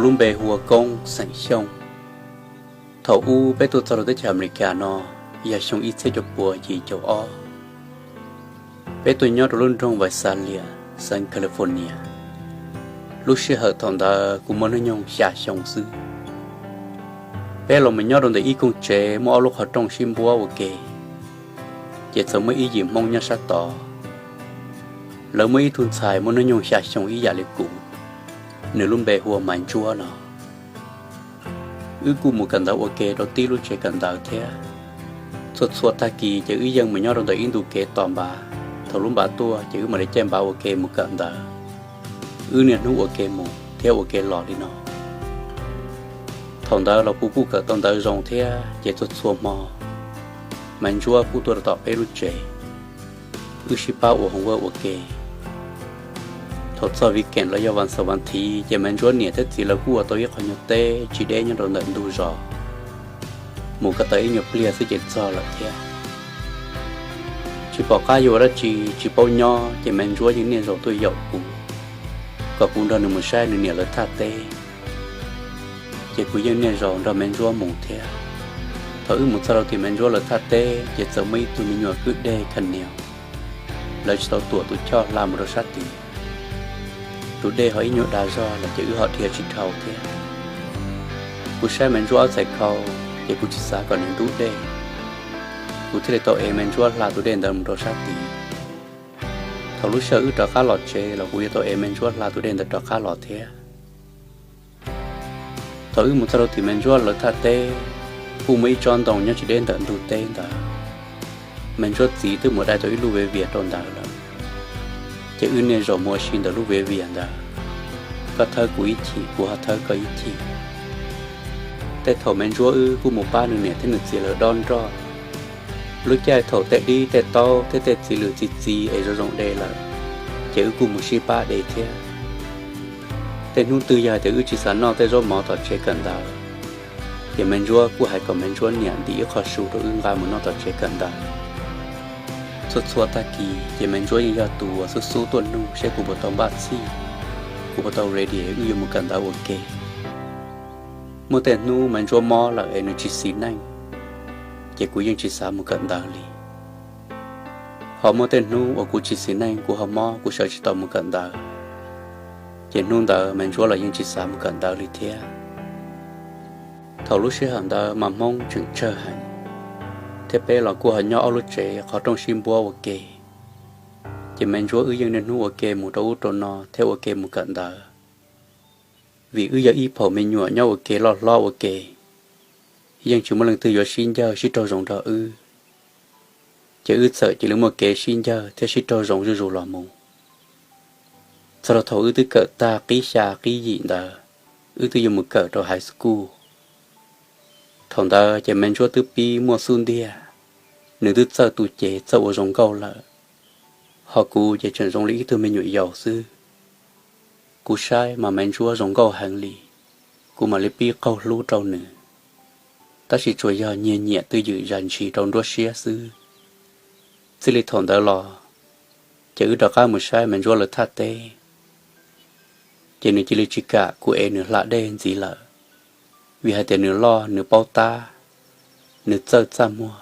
Lub npe hu ua Koob, xeem Xyooj. Thaum ub peb tuaj txog rau teb chaws Amelikas no yog xyoo ib txhiab cuaj puas yim caum ob. Peb tuaj nyob rau lub nroog Visalia, xeev California. Lub sij hawm thaum ntawd kuv muaj hnub nyoog xya xyoo xwb. Peb los mus nyob rau ntawm ib koog tsev muaj ob lub qhov rooj sib npuab ua ke, ces txawm muaj ib yim Hmoob nyob sab tod. Lawv muaj ib tug ntxhais muaj hnub nyoog xya xyoo ib yam li kuv, nws lub npe hu ua Maiv Ntsuab no. Wb kuj mus kawm ntawv ua ke rau tib lub tsev kawm ntawv thiab. Txhua txhua tag kis ces wb yeej mus nyob rau ntawm ib ntu kev tos npav, thaum lub npav tuaj ces wb mam li caij npav ua ke mus kawm ntawv. Wb niaj hnub ua ke mus thiab ua ke los li no. Thaum ntawd los kuv kuj kawm tau ntawv zoo thiab, ces txhua txhua hmo Maiv Ntsuab kuj tuaj rau tom peb lub tsev, wb sib pab ua homework ua ke. Thaum txog weekend los yog vas xaum vas thiv ces Maiv Ntsuab niam thiab txiv lawv kuj ua tau ib qho nyuag teb tsis deb nyob rau ntawm ntug zos, mus ko taw ib nyuag pliag xwb ces txog lawm thiab. Tsis pom qab yuav ua dab tsi, tsis paub nyob, ces Maiv Ntsuab yeej niaj zaus tuaj yaum kuv, kom kuv nrog nws mus saib nws niam lawv thaj teb. Ces kuv yeej niaj zaus nrog Maiv Ntsuab mus thiab. Thaum wb mus txog rau tim Maiv Ntsuab lawv thaj teb ces txawm muaj ib tug me nyuam kwj deg kha nias, lawv tsis tau tuam tus choj hla mus rau sab tid. Tus dej ho ib nyuag dag zog lawm ces wb ho dhia tsis dhau thiab. Kuv saib Maiv Ntsuab ob txhais khau, ces kuv tsis xav kom nws ntub dej, kuv thiaj li tau ev Maiv Ntsuab hla tus dej ntawd mus rau sab tid. Thaum lub sij hawm wb rov qab los tsev los kuv yuav tau ev Maiv Ntsuab hla tus dej ntawd rov qab los thiab. Thaum wb mus txog rau tim Maiv Ntsuab lawv thaj teb, kuj muaj ib tsob ntoo nyob tsis deb ntawm ntug teb ntawd. Maiv Ntsuab txiv twb mus dai tau ib lub viav vias rau ntawd lawm, ces wb niaj zaus mus ua si ntawm lub viav vias ntawd, koj thawb kuv ib chim, kuv ho thawb koj ib chim. Tej thaum Maiv Ntsuab wb kuj mus pab nws niam thiab nws txiv lawv dob nroj. Lub caij thaum tej dib tej taub thiab tej txiv lws txi txiv es zoo zoo de lawm, ces wb kuj mus sib pab de thiab. Tej hnub twg yog hais tias wb tsis xav noj tej zaub mov tom tsev kawm ntawv, ces Maiv Ntsuab kuj hais kom Maiv Ntsuab niam ntim ib qho su rau wb nqa mus noj tom tsev kawm ntawv. Txhua txhua tag kis ces Maiv Ntsuab yeej yog tus uas xub xub tuaj nug seb kuv puas tau npaj txhij, kuv puas tau ready wb yuav mus kawm ntawv ua ke. Muaj tej hnub Maiv Ntsuab mob lawm es nws tsis xis neej, ces kuv yeej tsis xav mus kawm ntawv li. Ho muaj tej hnub uas kuv tsis xis neej, kuv ho mob, kuv sawv tsis tau mus kawm ntawv, ces hnub ntawd Maiv Ntsuab los yeej tsis xav mus kawm ntawv li thiab. Thaum lub sij hawm ntawd mas Hmoob tseem tsawg heev, thiab peb los kuj ho nyob ob lub tsev qhov rooj sib npuab ua ke, ces Maiv Ntsuab wb yeej niaj hnub ua ke mus rau ub rau no thiab ua ke mus kawm ntawv. Vim wb yog ib phaum me nyuam nyob ua ke loj hlob ua ke, yeej tsis muaj leej twg yuav sib ncawg sib raug zoo nrog wb, ces wb txawm cia li muaj kev sib ncawg thiab sib raug zoo zuj zus los mus. Txog rau thaum wb twb kawm tag qib xya qib yim ntawd, wb twb yuav mus kawm rau high school. Thaum ntawd ces Maiv Ntsuab twb pib muaj xub ntiag, nws twb txawj tu cev txawj ua zoo nkauj lawm, ho kuv ces tseem zoo li ib tug me nyuam yaus xwb. Kuv saib mas Maiv Ntsuab zoo nkauj heev li, kuv mam li pib qaug hlub rau nws. Tab sis tsuas yog nyiag nyiam twj ywm zam ntshis rau nruab siab xwb. Txij li thaum ntawd los, ces wb rov qab mus saib Maiv Ntsuab lawv thaj teb, ces nws cia li tsis kam kuv ev nws hla dej ntxiv lawm, vim hais tias nws loj nws paub tab, nws txawj txaj muag,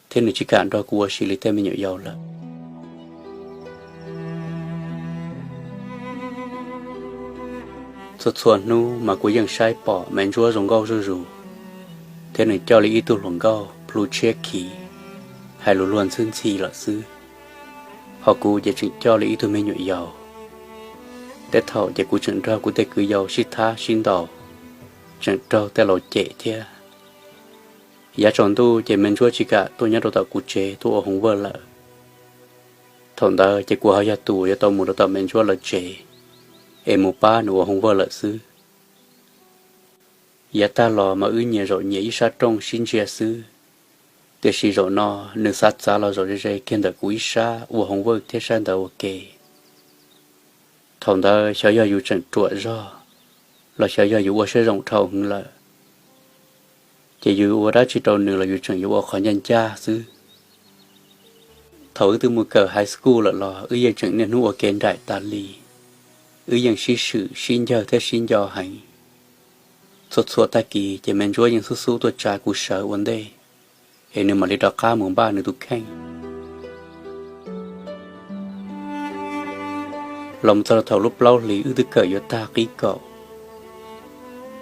thiab nws tsis kam nrog kuv ua si li tej me nyuam yaus lawm. Txhua txhua hnub mas kuv yeej saib pom Maiv Ntsuab zoo nkauj zuj zus, thiab nws coj li ib tug hluas nkauj plhu tshiab khiv, hais lus luag ntxhwb ntxhi lawm xwb. Ho kuv ces tseem coj li ib tug me nyuam yaus. Tej thaum ces kuv tseem nrog kuv tej kwv yau sib thab sib ntaus, tseem raug tej laus cem thiab. Yav tsaus ntuj ces Maiv Ntsuab tsis kam tuaj nyob rau tom kuv tsev tuaj ua homework lawm. Thaum ntawd ces kuv ho yog tus yuav tau mus rau tom Maiv Ntsuab lawv tsev es mus pab nws ua homework lawm xwb. Yav tag los mas wb nyias zaum nyias ib sab rooj sib ntsia xwb, tiam sis zaum no nws xav txav los zaum ze ze kiag ntawm kuv ib sab ua homework thiab saib ntawv ua ke. Thaum ntawd xyov yog yus tseem ruam zog los xyov yog yus ua siab zoo dhau heev lawm, ces yus ua dab tsi rau nws los yus tseem yuav ua qhov ncaj ncaj xwb. Thaum wb twb mus kawm high school lawm los wb yeej tseem niaj hnub ua ke nraim tas li, wb yeej sib swm sib ncawg thiab sib nco heev. Txhua txhua tag kis ces Me Ntsuab yeej xub xub tuaj tsa kuv sawv ua ntej, es nws mam li rov qab mus npaj nws tus kheej. Los mus txog rau thaum lub plaub hlis wb twb kawm yuav tag qib kaum,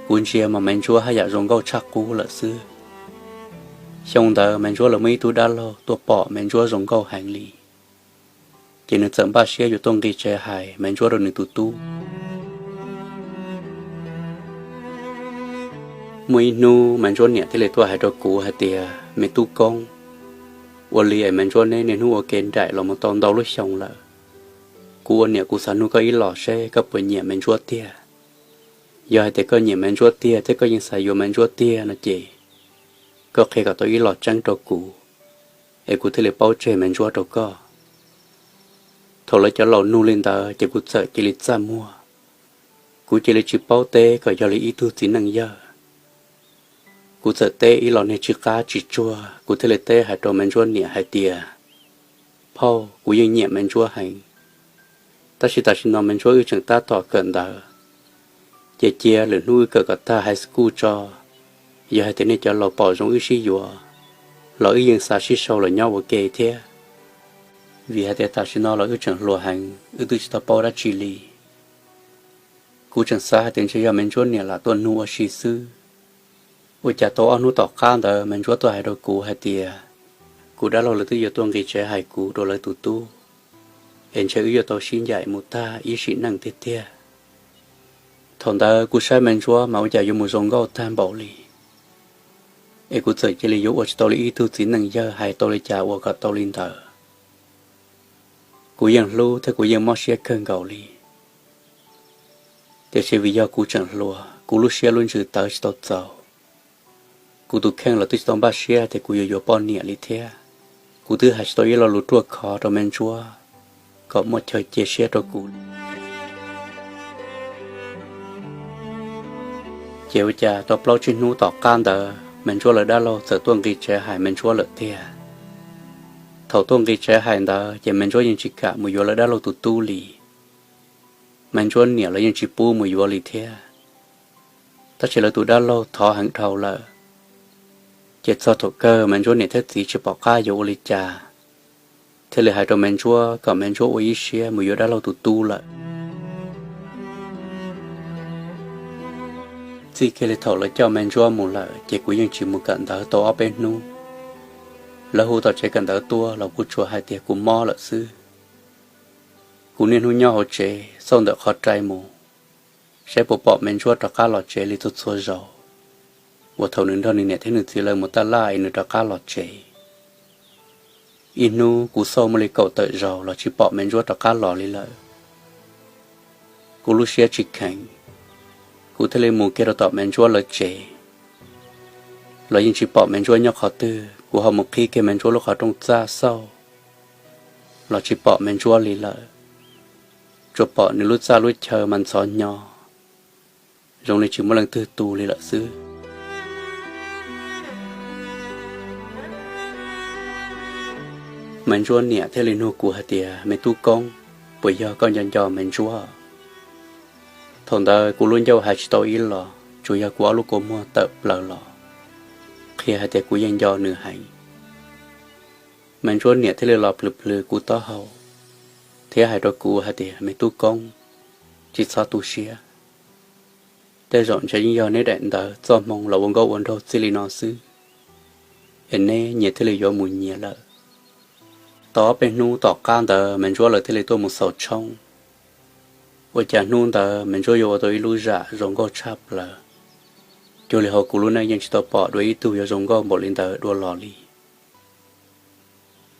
kuv ntsia mas Me Ntsuab haj yam zoo nkauj tshaj qub lawm xwb. Xyoo ntawd Me Ntsuab lawv muaj ib tug dab laug tuaj pom Me Ntsuab zoo nkauj heev li, ces nws txawm npaj siab yuav tuaj nqis tsev hais Me Ntsuab rau nws tus tub. Muaj ib hnub Me Ntsuab niam thiaj li tuaj hais rau kuv hais tias, Me tub Koob, ua li es Me Ntsuab neb niaj hnub ua ke nraim los mus tau ntau lub xyoo lawm. Kuv ua niam kuv xav nug koj ib los seb koj puas nyiam Me Ntsuab tiag. Yog hais tias koj nyiam Me Ntsuab tiag thiab koj yeej xav yuav Me Ntsuab tiag no ces koj qhia kom tau ib los tseeb rau kuv, es kuv thiaj li paub tseg Me Ntsuab rau koj. Thaum lawv cov laus nug li ntawd ces kuv txawm cia li txaj muag. Kuv cia li tsis paub teb kom yog li ib tug txiv neej yawg. Kuv txawm teb ib los niag tsis qab tsis tsuag, kuv thiaj li teb hais rau Me Ntsuab niam hais tias, Phauj, kuv yeej nyiam Me Ntsuab heev, tab sis tam sim no Me Ntsuab wb tseem tab tom kawm ntawv, ces cia lwm hnub wb kawm kom tag high school tso, yog hais tias nej cov laus pom zoo wb sib yuav los wb yeej xav sib sau los nyob ua ke thiab. Vim hais tias tam sim no los wb tseem hluas heev, wb twb tsis tau paub dab tsi li. Kuv tseem xav hais tias ntshe yog Me Ntsuab niam lam tuaj nug ua si xwb. Ua cas tau ob hnub tom qab ntawd Me Ntsuab tuaj hais rau kuv hais tias kuv dab laug lawv twb yuav tuaj nqis tsev hais kuv rau lawv tus tub, es ntshe wb yuav tau sib ncaim mus tag ib sim neej tiag tiag. Thaum ntawd kuv saib Me Ntsuab mas ua cas yuav mus zoo nkauj tag npaum li, es kuv txawm cia li yuav ua tsis tau li ib tug txiv neej yawg hais tau li cas ua kom tau li ntawd. Kuv yeej hlub thiab kuv yeej mob siab kawg nkaus li. Tiam sis vim yog kuv tseem hluas, kuv lub siab lub ntsws tawv tsis tau txaus. Kuv tus kheej los twb tsis tau npaj siab tias kuv yuav yuav poj niam li thiab. Kuv twb hais tsis tau ib lo lus ruaj khov rau Me Ntsuab kom muaj chaw cia siab rau kuv. Ces ua cas tau plaub tsib hnub tom qab ntawd Me Ntsuab lawv dab laug txawm tuaj nqis tsev hais Me Ntsuab lawm tiag. Thaum tuaj nqis tsev hais ntawd ces Me Ntsuab yeej tsis kam mus yuav lawv dab laug tus tub li. Me Ntsuab niam los yeej tsis pub mus yuav li thiab. Tab sis lawv tus dab laug thov heev dhau lawm, ces txog thaum kawg Me Ntsuab niam thiab txiv tsis pom qab yuav ua li cas, thiaj li hais rau Me Ntsuab kom Me Ntsuab ua ib siab mus yuav dab laug tus tub lawm. Txij kiag li thaum lawv coj Me Ntsuab mus lawm ces kuv yeej tsis mus kawm ntawv tau ob peb hnub. Lawv hu tom tsev kawm ntawv tuaj los kuv tsuas hais tias kuv mob lawm xwb. Kuv niaj hnub nyob hauv tsev xauj ntawm qhov rai mus, saib puas pom Me Ntsuab rov qab los tsev li txhua txhua zaus, uas thaum nws nrog nws niam thiab nws txiv lawv mus taj laj es nws rov qab los tsev. Ib hnub kuv xauj muaj li kaum tawm zaus los tsis pom Me Ntsuab rov qab los li lawm. Kuv lub siab tsis kheev, kuv thiaj li mus kiag rau tom Me Ntsuab lawv tsev, los yeej tsis pom Me Ntsuab nyob qhov twg. Kuv ho mus qhib kiag Me Ntsuab lub qhov rooj txaj xauj, los tsis pom Me Ntsuab li lawm. Tsuas pom nws lub txaj lub chaw mas ntxhov hnyo, zoo li tsis muaj leej twg tu li lawm xwb. Me Ntsuab niam thiaj li nug kuv hais tias, Me tub Koob, puas yog koj nco nco Me Ntsuab? Thaum ntawd kuv lub ncauj hais tsis tau ib los, tsuas yog kuv ob lub kua muag tawm plaws los qhia hais tias kuv yeej nco nws heev. Me Ntsuab niam thiaj li los plhws plhws kuv taub hau thiab hais rau kuv hais tias, Me tub Koob, tsis txhob tu siab. Tej zaum ntshe yeej yog neb daim ntawv txoj hmoo los ua nkauj ua nraug txij li no xwb, es neb nyias thiaj li yuav mus nyias lawm. Tau ob peb hnub tom qab ntawd Me Ntsuab lawv thiaj li tuaj mus xaus tshoob. Ua cas hnub ntawd Me Ntsuab yuav ua tau ib lub zam zoo nkauj tshaj plaws, cuag li hauv kuv lub neej yeej tsis tau pom dua ib tug yuav zoo nkauj npaum li ntawd dua los li.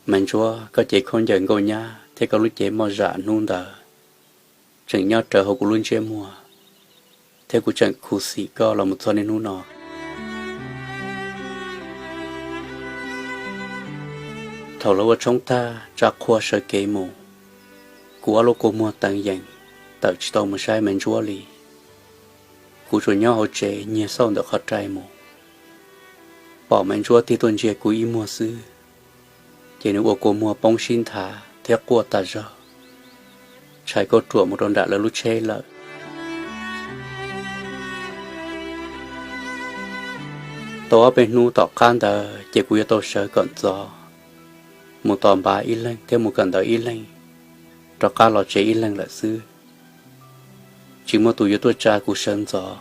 Me Ntsuab, koj cev khaub ncaws nkauj nyab thiab koj lub cev moj zam hnub ntawd tseem nyob rawv hauv kuv lub ntsiab muag, thiab kuv tseem khuv xim koj los mus txog niaj hnub no. Thaum lawv ua tshoob tag tsa qhua sawv kev mus, kuv ob lub kua muag teev yees, tawm tsis tau mus saib Me Ntsuab li. Kuv tsuas nyob hauv tsev nyiag xauj ntawm qhov rai mus, pom Me Ntsuab tig tuaj ntsia kuv ib muag xwb, ces nws ua kua muag poob sib nthav thiab quaj tas zog, tshais kauj ruam mus rau nram lawv lub tsheb lawm. Tau ob peb hnub tom qab ntawd ces kuv yuav tau sawv kom ntxov mus tos npav ib leeg thiab mus kawm ntawv ib leeg, rov qab los tsev ib leeg lawm xwb. Tsis muaj tus yuav tuaj tsa kuv sawv ntxov,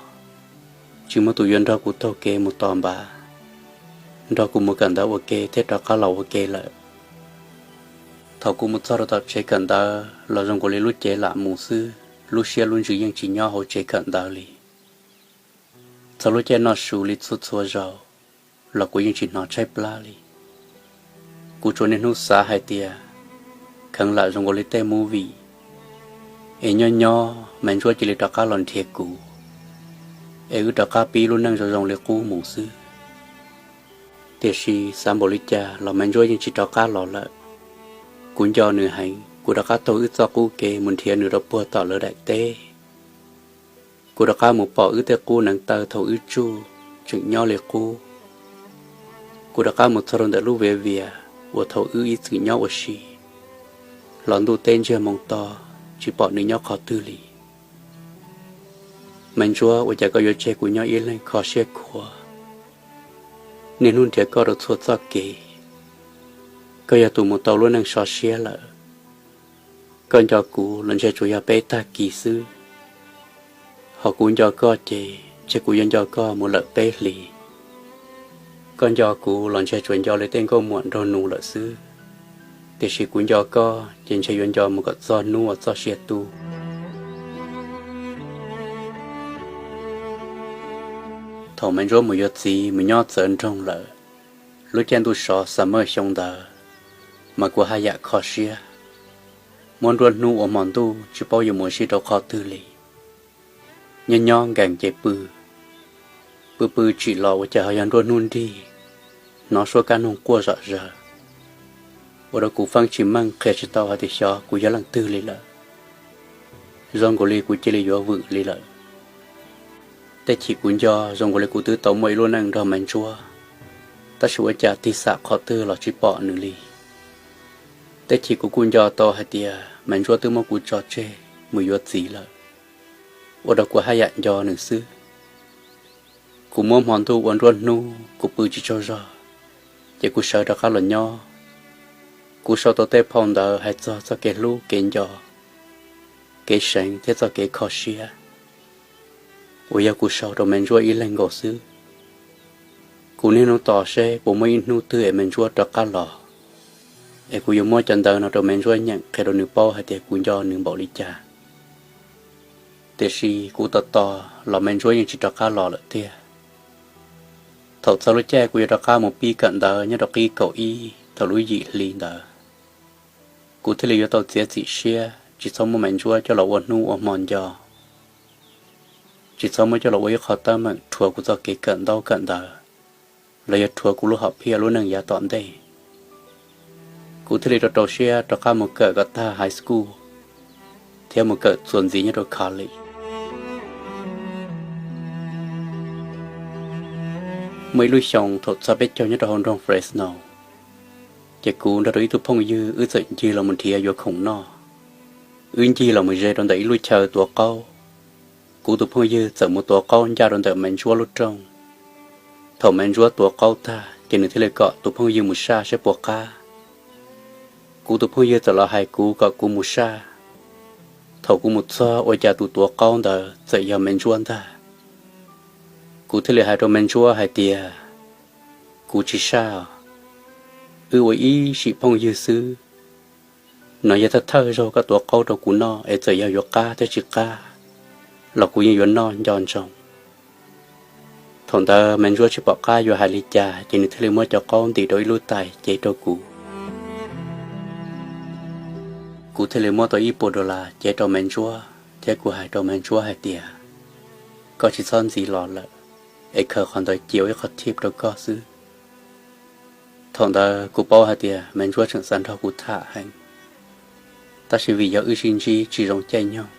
tsis muaj tus yuav nrog kuv taug kev mus tos npav, nrog kuv mus kawm ntawv ua ke thiab rov qab los ua ke lawm. Thaum kuv mus txog rau tom tsev kawm ntawv los zoo nkaus li lub cev lam mus xwb, lub siab lub ntsws yeej tsis nyob hauv tsev kawm ntawv li. Txog lub caij noj su li txhua txhua zaus los kuv yeej tsis hnov tshaib plab li. Kuv tsuas niaj hnub xav hais tias kheev lam zoo nkaus li tej movie es nyob nyob Maiv Ntsuab cia li rov qab los nrhiav kuv, es wb rov qab pib lub neej zoo zoo li qub mus xwb. Tiam sis xav npaum li cas los Maiv Ntsuab yeej tsis rov qab los lawm. Kuv nco nws heev, kuv rov qab taug wb txoj qub kev mus nrhiav nws rau puag tom lawv daim teb. Kuv rov qab mus pom wb tej qub neev taw thaum wb tsuj tseem nyob li qub. Kuv rov qab mus txog rau ntawm lub viav vias uas thaum wb ib txwm nyob ua si, los ntuj teb ntsiag moo to, tsis pom nws nyob qhov twg li. Maiv Ntsuab, ua cas koj yuav tseg kuv nyob ib leeg kho siab khuav, niaj hnub nrhiav koj rau txhua txoj kev? Koj yog tus mus tau lub neej so siab lawm. Koj nco kuv los ntshe tsuas yog peb tag kis xwb, ho kuv nco koj ces ntshe kuv yuav nco koj mus lawm peb hlis. Koj nco kuv los ntshe tsuas nco li tej nkauj muam nraug nus lawm xwb, tiam sis kuv nco koj ces ntshe yuav nco mus kom txog hnub uas txoj sia tu. Thaum Maiv Ntsuab mus yuav txiv mus nyob txawv nroog lawm, lub caij ntuj sov xab mawj xyoo ntawd, mas kuv haj yam kho siab, muab nruab hnub ua hmo ntuj tsis paub yuav mus ua si rau qhov twg li. Nyob nyob nkees ces pw, pw pw tsim los ua cas ho yog nruab hnub nrig, hnov suab kab noog quaj zom zaws, ua rau kuv feeb tsis meej qhia tsis tau hais tias xyov kuv yog leej twg li lawm. Zoo nkaus li kuv cia li yuav vwm li lawm. Tej chim kuv nco zoo nkaus li kuv twb tau muaj ib lub neej nrog Maiv Ntsuab, tab sis ua cas tig xam qhov twg los tsis pom nws li. Tej chim kuv kuj nco tau hais tias Maiv Ntsuab twb muab kuv tso tseg mus yuav txiv lawm, ua rau kuv haj yam nco nws xwb. Kuv muab hmo ntuj ua nruab hnub, kuv pw tsis tsaug zog, ces kuv sawv rov qab los nyob. Kuv sau tau tej phau ntawv hais txog txoj kev hlub kev nco, kev seev thiab txoj kev kho siab, uas yog kuv sau rau Maiv Ntsuab ib leeg nkaus xwb. Kuv niaj hnub tos seb puas muaj ib hnub twg es Maiv Ntsuab rov qab los, es kuv yuav muab cov ntawv no rau Maiv Ntsuab nyeem qhia rau nws paub hais tias kuv nco nws npaum li cas. Tiam sis kuv tos tos los Maiv Ntsuab yeej tsis rov qab los lawm tiag. Thaum txog lub caij kuv yuav rov qab mus pib kawm ntawv nyob rau qib kaum ib thaum lub yim hli ntawd, kuv thiaj li yuav tau txiav txim siab tsis txhob muab Maiv Ntsuab coj los ua hnub ua hmo nco, tsis txhob muab coj los ua ib qho teeb meem rhuav kuv txoj kev kawm ntaub kawm ntawv, los yog rhuav kuv lub hom phiaj lub neej yav tom ntej. Kuv thiaj li rau rau siab rov qab mus kawm kom tag high school, thiab mus kawm txuas ntxiv nyob rau college. Muaj ib lub xyoo thaum txog peb caug nyob rau hauv nroog Fresno, ces kuv nrog rau ib tug phooj ywg wb txawm ncig los mus nrhiav yuav khoom noj. Wb ncig los mus ze rau ntawm ib lub chaw tuav qaub. Kuv tus phooj ywg txawm mus tuav qaub ncaj rau ntawm Maiv Ntsuab lub rooj. Thaum Maiv Ntsuab tuav qaub tag ces nws thiaj li kom tus phooj ywg mus saj saib puas qab. Kuv tus phooj ywg txawm los hais kuv kom kuv mus saj. Thaum kuv mus txog ua cas tus tuav qaub ntawd txawm yog Maiv Ntsuab ntag. Kuv thiaj li hais rau Maiv Ntsuab hais tias, kuv tsis saj, wb ua ib sim phooj ywg xwb. No yog thawj thawj zaug koj tuav qaub rau kuv noj es txawm yog yuav qab thiab tsis qab los kuv yeej yuav noj nco ntsoov. Thaum ntawd Maiv Ntsuab tsis pom qab yuav hais li cas ces nws thiaj li muab cov qaub ntim rau ib lub tais cev rau kuv. Kuv thiaj li muab tau ib puas dollar cev rau Maiv Ntsuab thiab kuv hais rau Maiv Ntsuab hais tias, koj tsis txhob ntxiv los lawm, es khaws qhov ntawd cia ua ib qho tip rau koj xwb. Thaum ntawd kuv paub hais tias Maiv Ntsuab tseem xav nrog kuv tham heev, tab sis vim yog wb sib ntsib tsis zoo caij nyoog,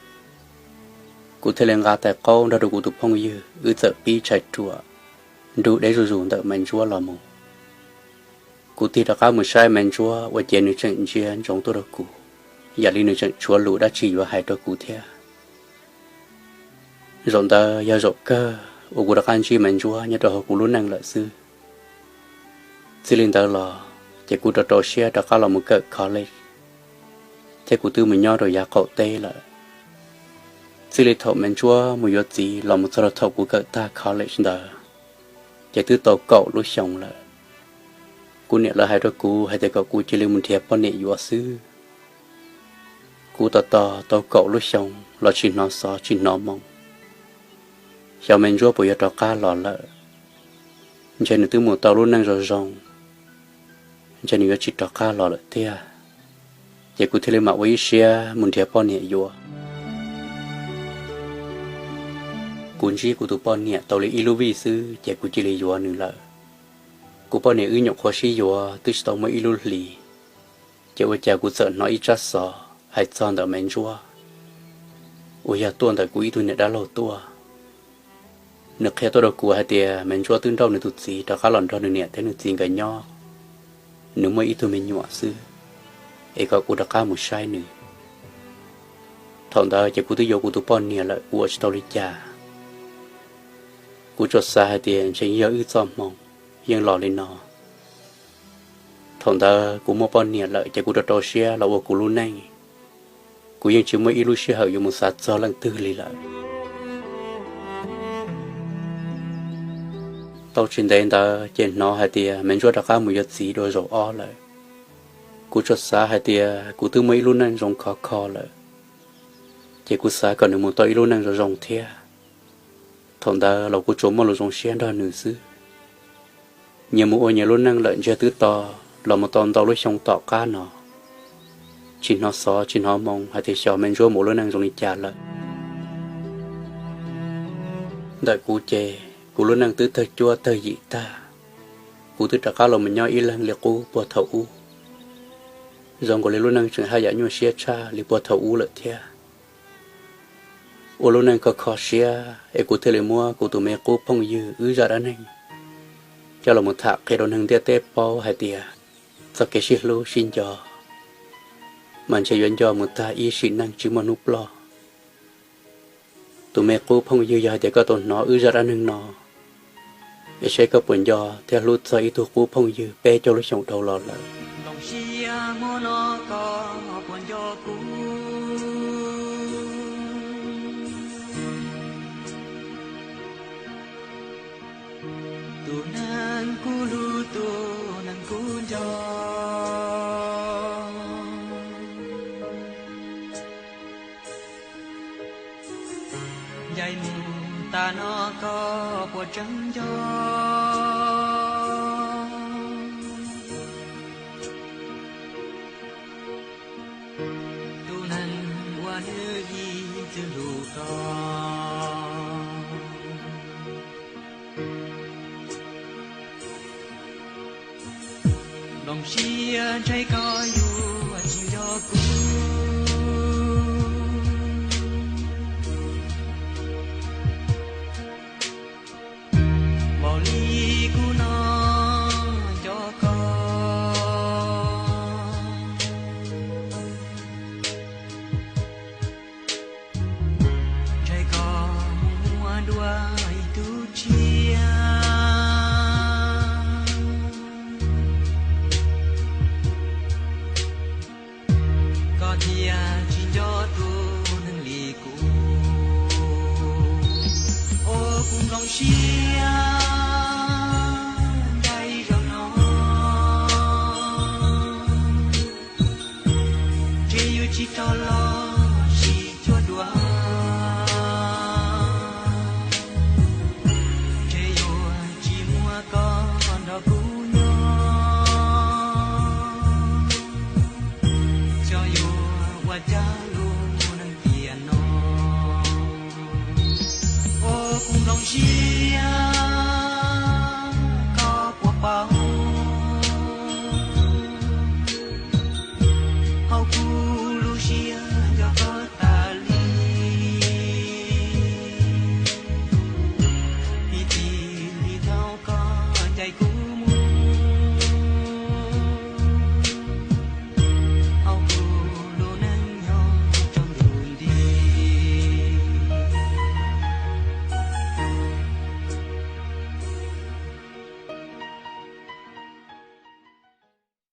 kuv thiaj li nqa tais qaub nrog rau kuv tus phooj ywg wb txawm pib tshais ruam nrug deb zuj zus ntawm Maiv Ntsuab los mus. Kuv tig rov qab mus saib Maiv Ntsuab ua ces nws tseem ntsia ntsoov tuaj rau kuv, yam li nws tseem tshuav lus dab tsi yuav hais rau kuv thiab. Zaum ntawd yog zaum kawg uas kuv rov qab ntsib Maiv Ntsuab nyob rau hauv kuv lub neej lawm xwb. Txij li ntawd los ces kuv rau rau siab rov qab los mus kawm college, thiab kuv twb mus nyob rau yav qaum teb lawm. Txij li thaum Maiv Ntsuab mus yuav txiv los mus txog rau thaum kuv kawm tag college ntawd, ces twb tau kaum lub xyoo lawm. Kuv niam lawv hais rau kuv hais tias kom kuv cia li mus nrhiav poj niam yuav xwb. Kuv tos tos tau kaum lub xyoo los tsis hnov xov tsis hnov moo. Xyov Maiv Ntsuab puas yuav rov qab los lawm, ntshe nws twb mus tau lub neej zoo zoo, ntshe nws yuav tsis rov qab los lawm tiag. Ces kuv thiaj li mam ua ib siab mus nrhiav poj niam yuav. Kuv ntsib kuv tus poj niam tau li ib lub vij xwb ces kuv cia li yuav nws lawm. Kuv poj niam wb nyuam qhuav sib yuav twb tsis tau muaj ib lub hlis, ces ua cas kuv txawm hnov ib tsab xov hais txog ntawm Maiv Ntsuab, uas yog tuaj ntawm kuv ib tug niam dab laug tuaj. Nws qhia tuaj rau kuv hais tias Maiv Ntsuab twb nrauj nws tus txiv rov qab los nrog nws niam thiab nws txiv nkawd nyob, nws muaj ib tug me nyuam xwb, es kom kuv rov qab mus saib nws. Thaum ntawd ces kuv twb yuav kuv tus poj niam lawm, kuv ua tsis tau li cas. Kuv tsuas xav hais tias ntshe yog wb txoj hmoo yeej los li no. Thaum ntawd kuv muaj poj niam lawm ces kuv rau rau siab los ua kuv lub neej. Kuv yeej tsis muaj ib lub sij hawm yuav mus xav txog leej twg li lawm. Tau tsis ntev ntawd ces hnov hais tias Maiv Ntsuab rov qab mus yuav txiv dua zaum ob lawm. Kuv tsuas xav hais tias kuv twb muaj ib lub neej zoo khov kho lawm, ces kuv xav kom nws mus tau ib lub neej zoo zoo thiab. Thaum ntawd los kuv tsuas muaj lus zoo siab nrog nws xwb. Nyias mus ua nyias lub neej lawm ntsiag twb to, los mus tau ntau lub xyoo tom qab no, tsis hnov xov tsis hnov moo hais tias xyov Maiv Ntsuab mus lub neej zoo li cas lawm. Ntawm kuv ces kuv lub neej twb tawg cuab tawg yim tag. Kuv twb rov qab los mus nyob ib leeg li qub puag thaum ub, zoo nkaus li lub neej tseem haj yam nyuaj siab tshaj li puag thaum ub lawm thiab. Ua lub neej kho kho siab es kuv thiaj li muab kuv tus me qub phooj ywg wb zaj dab neeg coj los mus tham qhia rau neeg ntiaj teb paub hais tias txoj kev sib hlub sib nco mas ntshe yuav nco mus tag ib sim neej tsis muaj hnub ploj. Tus me qub phooj ywg, yog hais tias koj tau hnov wb zaj dab neeg no, es saib koj puas nco thiab hlub txog ib tug qub phooj ywg peb caug lub xyoo dhau los lawm. Tus neeg kuv hlub, tus neeg kuv nco, ncaim mus tas no koj puas tseem nco tus neeg uas nws ib txwm hlub koj? Nplooj siab ntshai koj yuav tsis nco kuv npaum li kuv no nco koj. Ntshai koj mus muaj dua ib tug tshiab, koj thiaj tsis nco tus neeg li kuv. Ua kuv nplooj siab